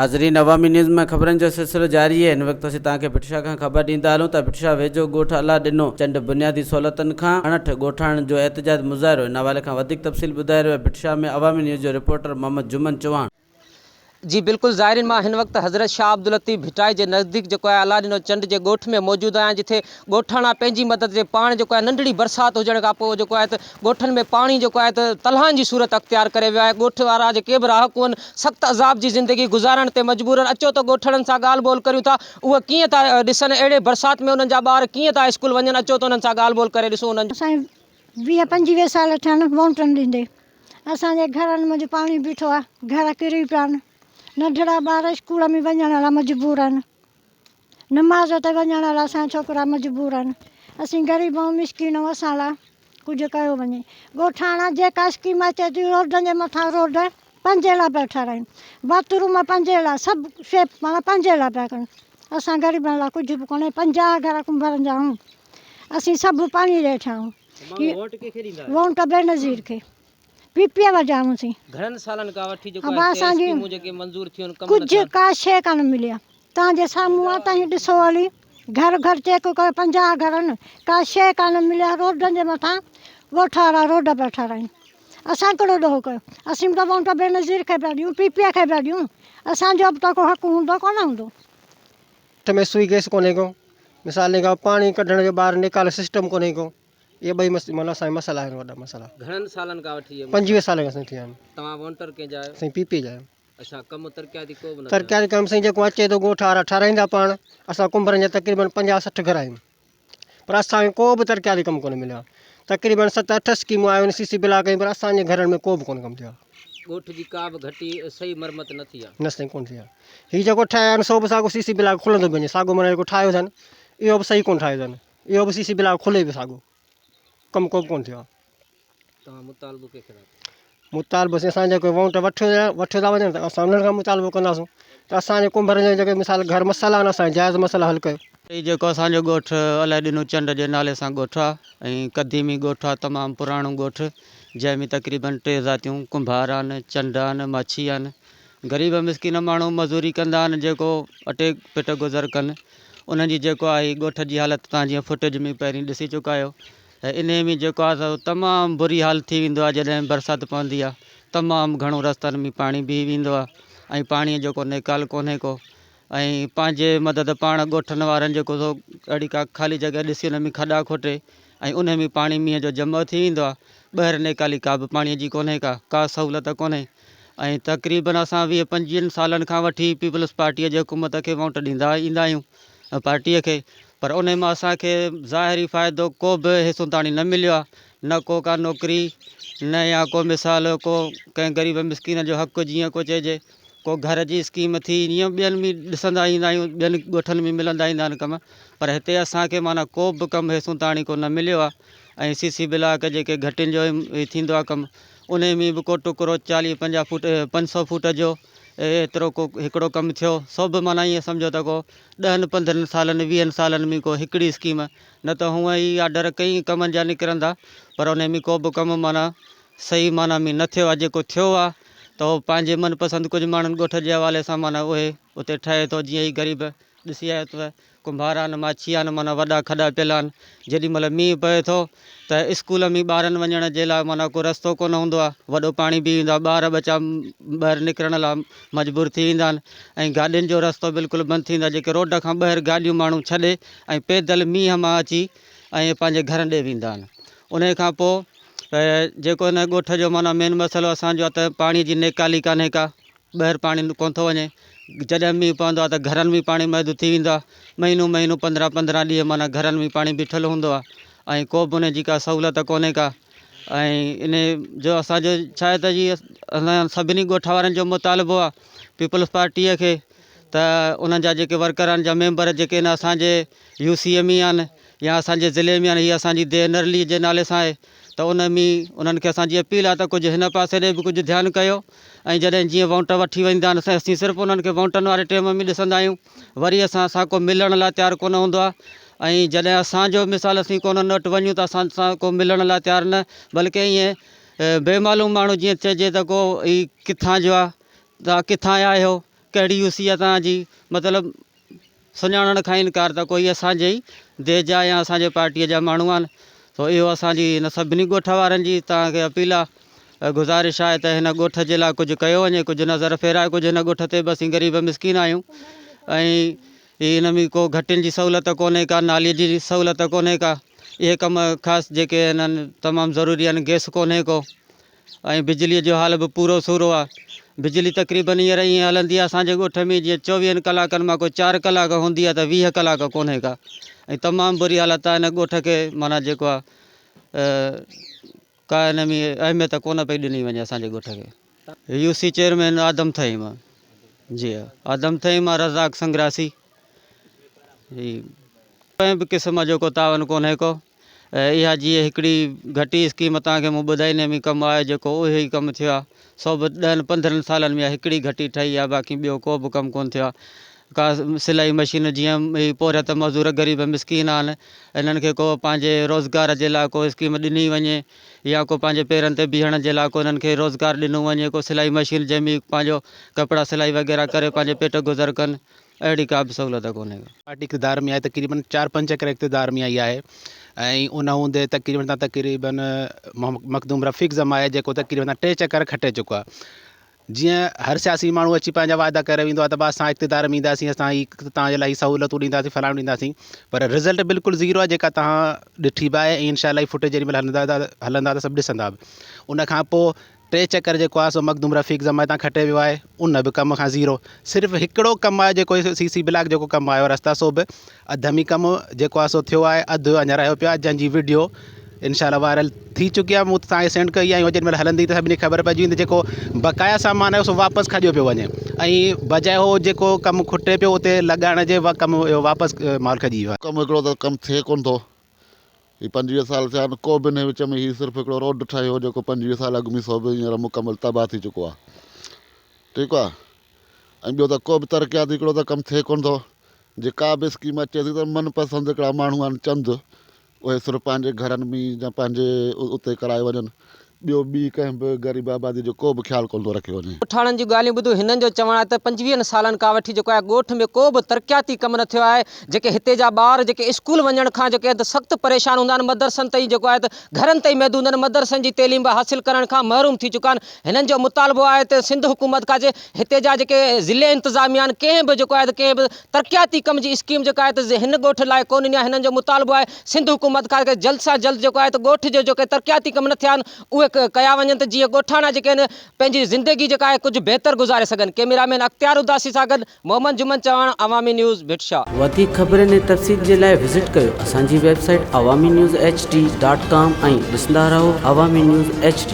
ناظرين عوامي نيوز ۾ خبرن جو سلسلو جاري آهي هن وقت اسين توهان کي ڀٽ شاهه کان خبر ڏيندا هلون ته ڀٽ شاهه ويجهو ڳوٺ الله ڏنو چنڊ بنيادي سهولتن کان اڻاٺ ڳوٺاڻن جو احتجاج مظاهرو ان حوالي کان وڌيڪ تفصيل ٻڌائي رهيو آهي ڀٽ شاهه ۾ عوامي نيوز جو رپورٽر محمد جمن چوهاڻ. جي بلڪل زائرين مان هن وقت حضرت شاهه عبداللطيف ڀٽائي جي نزديڪ جيڪو آهي الله ڏنو چنڊ جي ڳوٺ ۾ موجود آهيان جتي ڳوٺاڻا پنهنجي مدد تي پاڻ جيڪو آهي ننڍڙي برسات هجڻ کان پوء جيڪو آهي ته ڳوٺن ۾ پاڻي جيڪو آهي ته تلهان جي صورت اختيار ڪري ويو آهي ڳوٺ وارا جيڪي به رهاڪو آهن سخت عذاب جي زندگي گذارڻ تي مجبور آهن اچو ته ڳوٺڙن سان ڳالهه ٻولهه ڪريون ٿا اهي ڪيئن ٿا ڏسن اهڙي برسات ۾ انهن جا ٻار ڪيئن ٿا اسڪول وڃن اچو ته انهن سان ڳالهه ٻولهه ڪري ڏسون انهن اسان کي ويهه پنجويهه سال ٿيا آهن وونٽن ڏيندي اسان جي گهرن منجهه پاڻي بيٺو آهي گهر ڪري پيا آهن ننڍڙا ٻار اسڪول ۾ وڃڻ لاء مجبور آهن نماز تي وڃڻ لاء اسان جا ڇوڪرا مجبور آهن. اسين غريب ۽ مسڪين آهيون اسان لاء ڪجهه ڪيو وڃي. ڳوٺاڻا جيڪا اسڪيم اچي ٿي روڊن جي مٿان روڊ پنهنجي لاء پيا ٺهرائين باٿ روم پنهنجي لاء سڀ شيء معنيٰ پنهنجي لاء پيا ڪن اسان غريبن لاء ڪجهه به ڪونهي 50 گهر ڪنڀرن جا آهيون اسين سڀ پاڻي جي هيٺان آهيون ووٽ بينظير کي پي پي وجا آهيون سين. گهڻن سالن کان وٺي جيڪو آهي اسڪيمون جيڪي منظور ٿيون آهن ڪم نه ٿيا ڪجهه ڪا شيء ڪانه ملي آهي. توهان جي سامهون آ توهين ڏسو هلي گهر گهر چيڪ ڪيو 50 گهر آهن ڪا شيء ڪانه ملي آ روڊن جي مٿان ڳوٺ وارا روڊ پيا ٺهرائين اسان ڪهڙو ڏوهه ڪيو اسين به ته ووٽ بينظير کي پيا ڏيون پي پي کي پيا ڏيون اسان جو به ته ڪو حق هوندو ڪونه هوندو. ڳوٺ ۾ سوئي گئس ڪونهي ڪو مثال ڏي پاڻي ڪڍڻ جو ٻاهر نيڪال سسٽم ڪونهي ڪو اهي ٻئي معنيٰ اسان جا مسئلا آهن وڏا مسئلا. گهڻن سالن کان وٺي اهي مسئلا؟ 25 سالن کان سائين ٿيا آهن. توهان وونٽر ڪنهن جا آهيو؟ سائين پي پي جا آهيون. اڇا ڪم ترقياتي ڪو به نه ٿيو؟ ترقياتي ڪم سائين جيڪو اچي ٿو ڳوٺ وارا ٺهرائيندا پاڻ اسان ڪنڀرن جا تقريبن 50 60 گهر آهيون پر اسان کي ڪو به ترقياتي ڪم ڪونه مليو آهي تقريبن 7 8 اسڪيمون آيون آهن سي سي بلاڪ پر اسان جي گهرن ۾ ڪو به ڪونه ڪم ٿيو آهي. ڳوٺ جي ڪا به گهٽي صحيح مرمت نه ٿي آهي؟ نه سائين ڪونه ٿي آهي هي جيڪو ٺهيا آهن سو به ساڳو سي سي بلاڪ کلندو پيو وڃي ساڳو معنيٰ جيڪو ٺاهيو اٿن اهو به صحيح ڪونه ٺاهيو اٿن. اهو به سي سي بلاڪ کلي پيو ساڳو ڪم ڪو به ڪونه ٿيو آهي. توهان مطالبو ڪنهن کي ٿا ڪيو؟ مطالبو سائين اسان جيڪو وونٽ وٺيو وٺيو ٿا وڃن ته اسان انهن کان مطالبو ڪنداسون ته اسان جي ڪنڀرن جا جيڪي مثال گهر مسئلا آهن اسان جا جائز مسئلا حل ڪيو. هي جيڪو اسان جو ڳوٺ الهه ڏنو چنڊ جي نالي سان ڳوٺ آ ۽ قديمي ڳوٺ آ تمام پراڻو ڳوٺ جنهن ۾ تقريبن ٽي ذاتيون ڪنڀار آهن چنڊ آهن ماڇي آهن غريب مسڪين ماڻهو مزوري ڪندا آهن جيڪو اٽي پٽ گذر ڪن انهن جي جيڪو آهي ڳوٺ جي حالت تان جيئن فوٽيج ۾ پهرين ڏسي چڪا آهيو ته انهي ۾ جيڪو آهي سو تمام بري حالت ٿي ويندو آهي جڏهن برسات پوندي آهي تمام گهڻو رستن ۾ پاڻي بيهي ويندو آهي ۽ پاڻي جو ڪو نيڪال ڪونهي ڪو ۽ پنهنجي مدد پاڻ ڳوٺن وارن جيڪو سو اهڙي ڪا خالي جڳهه ڏسي ان ۾ کڏا کوٽي ۽ انهي ۾ پاڻي مينهن جو جمع ٿي ويندو آهي ٻاهر نيڪالي ڪا به پاڻي جي ڪونهي ڪا ڪا سهولت ڪونهي ۽ تقريبن اسان ويهه پنجويهن سالن کان وٺي پيپلز پارٽيء جي حڪومت کي وونٽ ڏيندا ايندا آهيون پارٽيء کي پر انهي مان اسان کي ظاهري فائدو ڪو به هيسوتاڻي نه مليو آهي نه ڪو ڪا نوڪري نه يا ڪو مثال ڪو ڪنهن غريب مسڪين جو حق جيئن ڪو چئجي ڪو گهر جي اسڪيم ٿي ائين ٻين ۾ ڏسندا ايندا آهيون ٻين ڳوٺن ۾ ملندا ايندا آهن ڪم پر هتي اسان کي معنيٰ ڪو به ڪم هيسوتاڻي ڪو نه مليو آهي ۽ سي سي بلاڪ جيڪي گهٽين جو ٿيندو آهي ڪم انهي ۾ به ڪو ٽڪرو چاليهه پنجاهه فوٽ 500 فوٽ جو ايترو ڪو هڪڙو ڪم ٿيو سو به معنيٰ ائين سمجهو ته ڪو ڏهن پندرهن سالن ويهن سالن ۾ ڪو هڪڙي اسڪيم نه ته هونئن ئي آرڊر ڪئين ڪمن جا نڪرندا پر انهي ۾ ڪو به ڪم معنيٰ صحيح معنيٰ ۾ نه ٿيو آهي جيڪو ٿيو آهي ته اهو پنهنجي من پسند ڪجهه ماڻهن ڳوٺ جي حوالي سان معنيٰ اهي اتي ٺهي ٿو جيئن هي غريب ڏسي آيو ته ڪنڀار آهن، ماڇي آهن، معنيٰ وڏا کڏا پيل آهن. جيڏي مهل مينهن پوي ٿو ته اسڪول ۾ ٻارن وڃڻ جي لاء معنيٰ ڪو رستو ڪونه هوندو آهي. وڏو پاڻي بيهي ويندو آهي. ٻار ٻچا ٻاهر نڪرڻ لاء مجبور ٿي ويندا آهن ۽ گاڏين جو رستو بلڪل بند ٿي ويندو آهي. جيڪي روڊ کان ٻاهر گاڏيون ماڻهو ڇڏي ۽ پيدل مينهن مان اچي ۽ پنهنجي گهرن ڏي ويندا آهن. انهيء کان پوء جيڪو هن ڳوٺ جو معنيٰ مين مسئلو اسان جو آهي ته پاڻي جي نيڪالي ڪانهي ڪا. ٻاهر پاڻي ڪونه ٿو وڃي جڏهن مينهن پوندو آهي ته گهرن ۾ پاڻي محدود ٿي ويندو آهي مهينو مهينو پندرهن پندرهن ڏينهن معنيٰ گهرن ۾ پاڻي بيٺل هوندو آهي ۽ ڪو به ان جي ڪا سهولت ڪونهي ڪا ۽ ان جو اسانجو ڇا آهي ته جي اسان سڀني ڳوٺ وارن جو مطالبو آهي پيپلز پارٽيء کي ته انهن جا جيڪي ورڪر آهن جا ميمبر جيڪي آهن اسانجي يو سي ۾ آهن يا اسان جي ضلعي ۾ آهن هي اسان جي ديهه نرلي جي نالي سان آهي ته ان ۾ انهن کي اسان جي اپيل آهي ته ڪجهه هن پاسي ڏي به ڪجهه ڌيان ڪيو ۽ جڏهن جيئن وونٽ وٺي ويندا آهن اسين صرف انهن کي وونٽن واري ٽيم ۾ ڏسندا آهيون وري اسان سان ڪو ملڻ لاء تيار ڪونه هوندو آهي ۽ جڏهن اسان جو مثال اسين ڪو انهن وٽ وڃون ته اسان سان ڪو ملڻ لاء تيار نه بلڪه ائين بي معلوم ماڻهو جيئن چئجي ته ڪو هي ڪٿان جو آهي توهان ڪٿان آيا آهيو. ڪهڙي يو سي آهي توهان جي مطلب سڃاڻڻ کان انڪار ته ڪوئي اسان جي ئي ديس جا يا اسان جي پارٽيء جا ماڻهو آهن سو اهو اسان جي هن سڀني ڳوٺ وارن جي توهان کي اپيل آهي گذارش آهي ته هن ڳوٺ جي لاء ڪجهه ڪيو وڃي ڪجهه نظر ڦيرائي ڪجهه هن ڳوٺ تي به اسين غريب مسڪين آهيون ۽ هن ۾ ڪو گهٽين جي سهولت ڪونهي ڪا نالي جي سهولت ڪونهي ڪا اهي ڪم خاص جيڪي آهن تمام ضروري آهن گئس ڪونهي ڪو ۽ بجليء جو حال به پورو سورو آ. بجلي تقريبن هينئر ائين هلندي آ اسان جي ڳوٺ ۾ جيئن چوويهن ڪلاڪن مان ڪو چار ڪلاڪ هوندي آ ته 20 ڪلاڪ ڪونهي ڪا ۽ تمام بري حالت آ هن ڳوٺ کي معنيٰ جيڪو آ ڪا هن ۾ اهميت ڪونه پئي ڏني وڃي اسان جي ڳوٺ کي. يو سي چيئرمين آدم ٿهيم آ جي ها آدم ٿهيم آ رزاق سنگراسي جي ڪنهن به قسم جو ڪو تعاون ڪونهي ڪو. اها جيئن هڪڙي گهٽي اسڪيم توهان کي مون ٻڌائي ان ۾ ڪم آيو جيڪو اهو ئي ڪم ٿيو آهي سو به ڏهن پندرهن سالن ۾ اها هڪڙي گهٽي ٺهي آهي باقي ٻيو ڪو به ڪم ڪونه ٿيو آهي ڪا سلائي مشين جيئن هي پورهيت مزور غريب مسڪين آهن انهن کي ڪو پنهنجي روزگار جي لاء ڪو اسڪيم ڏني وڃي يا ڪو پنهنجي پيرن تي بيهڻ جي لاء ڪو انهن کي روزگار ڏنو وڃي ڪو سلائي مشين جنهن ۾ پنهنجو ڪپڙا سلائي وغيره ڪري پنهنجي پيٽ گذر ڪن اهڙي ڪا به سهولت ڪونهي ڪا. پارٽي اقتدار ۾ آئي تقريبن چار پنج چڪر اقتدار ۾ آئي آهي ۽ ان هوندي تقريبن تان تقريبن مخدوم رفيق زمان آهي جيڪو تقريبن تان ٽي چڪر کٽي چڪو آهي جيئن هر سياسي ماڻهو اچي پنهنجا واعدا ڪري ويندو آهي ته بس اسان اقتدار ۾ اينداسين اسان هي توهان جي لاء هي سهولتون ڏينداسين فلاڻو ڏينداسين پر رزلٽ بلڪل زيرو آهي جيڪا توهان ڏٺي به آهي ۽ انشاء الله هي فوٽيج جيڏي مهل هلندا هلندا ته سڀ ڏسندا به ان کان پوء ٽي چڪر جيڪو آهي سو مخدوم رفيق زمان تان کٽي ويو آهي ان به ڪم کان زيرو صرف هڪڙو ڪم آهي جيڪو سي سي بلاڪ جيڪو ڪم آيو رستا سو به اڌ ۾ ڪم جيڪو آهي سو ٿيو آهي اڌ اڃا رهيو پيو آهي جنهن جي وڊيو انشاء الله وائرل ٿي چڪي آهي مون توهان کي سينڊ ڪئي آهي جيڏي مهل هلندي ته سڀني کي خبر پئجي ويندي جيڪو بقايا سامان آهي سو واپس کڄيو پيو وڃي ۽ بجاء هو جيڪو ڪم کٽي پيو اتي لڳائڻ جي ڪم واپس مال کڄي ويو آهي. ڪم هڪڙو ته ڪم ٿئي ڪونه ٿو. هي 25 سال ٿيا آهن ڪو به انهي وچ ۾ هي صرف هڪڙو روڊ ٺهيو جيڪو 25 سال اڳ ۾ سو به هينئر مڪمل تباهه ٿي چڪو آهي ٺيڪ آهي ۽ ٻيو ته ڪو به ترقياتي هڪڙو ته ڪم ٿئي ڪونه ٿو جيڪا به اسڪيم اچي ٿي ته من پسند هڪڙا ماڻهو آهن چند اهي صرف پنهنجي گهرن ۾ يا پنهنجي اتي ڪرائي وڃن ٻيو ٻي ڪنهن به غريب آبادي جو ڪو به خيال ڪونه ٿو رکيو وڃي. ڳوٺاڻن جون ڳالهيون ٻڌو هنن جو چوڻ آهي ته پنجويهن سالن کان وٺي جيڪو آهي ڳوٺ ۾ ڪو به ترقياتي ڪم نه ٿيو آهي جيڪي هتي جا ٻار جيڪي اسڪول وڃڻ کان جيڪي آهن ته سخت پريشان هوندا آهن مدرسن تائين جيڪو آهي ته گهرن تائين محدود هوندا آهن مدرسن جي تعليم به حاصل ڪرڻ کان محروم ٿي چڪا آهن هنن جو مطالبو آهي ته سنڌ حڪومت کان جي هتي جا جيڪي ضلعي انتظاميا آهن ڪنهن به جيڪو آهي ته ڪنهن به ترقياتي ڪم جي اسڪيم جيڪا آهي ته هن ڳوٺ لاء ڪونه ڏني آهي هنن جو مطالبو آهي سنڌ حڪومت کان جلد سان جلد جيڪو آهي ته ڳوٺ جو جيڪي ترقياتي ڪم نه ٿيا آهن اهي ڪيا وڃن ته جيئن ڳوٺاڻا جيڪي آهن پنهنجي زندگي جيڪا آهي ڪجهه بهتر گذاري سگهن ڪئميرا مين اختيار اداسي سان گڏ محمد جمن چوهاڻ عوامي نيوز ڀٽ شاهه. وڌيڪ خبرن ۽ تفصيل جي لاء وزٽ ڪيو اسان جي website Awami news H D dot com ۽ ڏسندا رهو عوامي نيوز ايڇ ڊي.